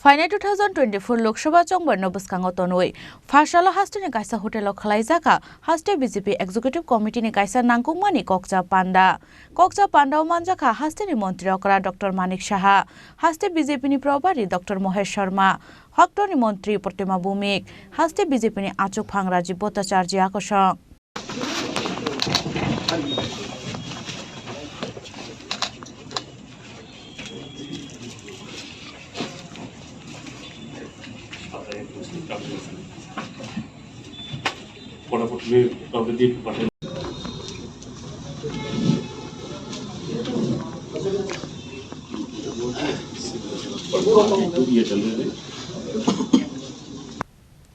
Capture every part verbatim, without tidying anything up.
Phainai two thousand twenty-four Lok Sabha chongbarino bwskango tonwi pharsalo hasteni kaisa hotelo khwlaijakha haste B J P Executive Committee ni kaisa nangkukmani kokcha panda. Kokcha pandao manjakha hasteni montri okra Doctor Manik Saha, haste B J P ni probari Doctor Mohesh Sharma, haktorni montri Protima Bhumik, haste B J P ni achukphang Rajiv Bhattacharjee akosong.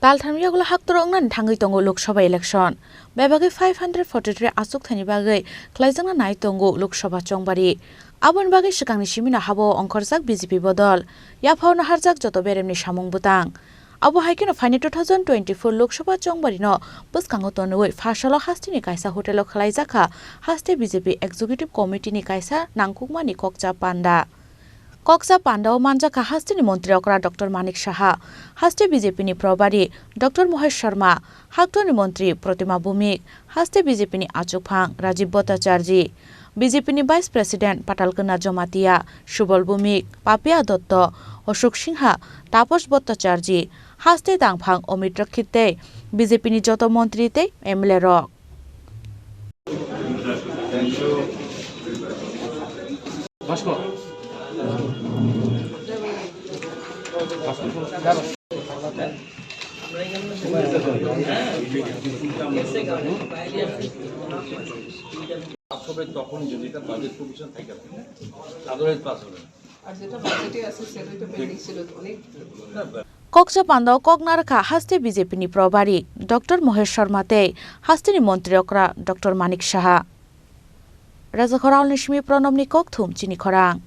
Taltham yagulo haktor wngnani thangwi tongo Lok Sabha election. Bebagwi five hundred forty-three achukthani bagwi khlaijakna nai tongo Lok Sabha chongbari. Aboni bagwi swkangni simino habo ongkhorjak B J P bodol. Yaphaono harjak joto beremni samung bwtang. Abo hai kheno phainai two thousand twenty-four Lok Sabha chongbarino bwskango tonwi pharsalo hasteni kaisa hotelo khwlaijakha haste B J P Executive Committee ni kaisa nangkukmani kokcha panda. Kokcha pandao manjakha hasteni montri okra Doctor Manik Saha, haste B J P ni probari Doctor Mohesh Sharma, haktorni montri Protima Bhumik, haste B J P ni achukphang Rajiv Bhattacharjee, B J P ni Vice President Patalkona Jamatia, Subal Bhumik, Papia Dotto, Ashok Singha, Taposh Bhattacharjee, haste dangphang Amit Rakhi tei B J P ni joto montri tei M L A rok. তখন যদি এটা budget commission থাকে, otherwise pass হবে না। আর যেটা বাজেটে আছে সেটাই তো পেন্ডিং ছিল অনেক। Kokcha pandao kok narwkha haste B J P ni probari Doctor Mohesh Sharma tei hasteni montri okra Doctor Manik Saha. Rajakhor Alni simi Pranobni kokthum chini khorang.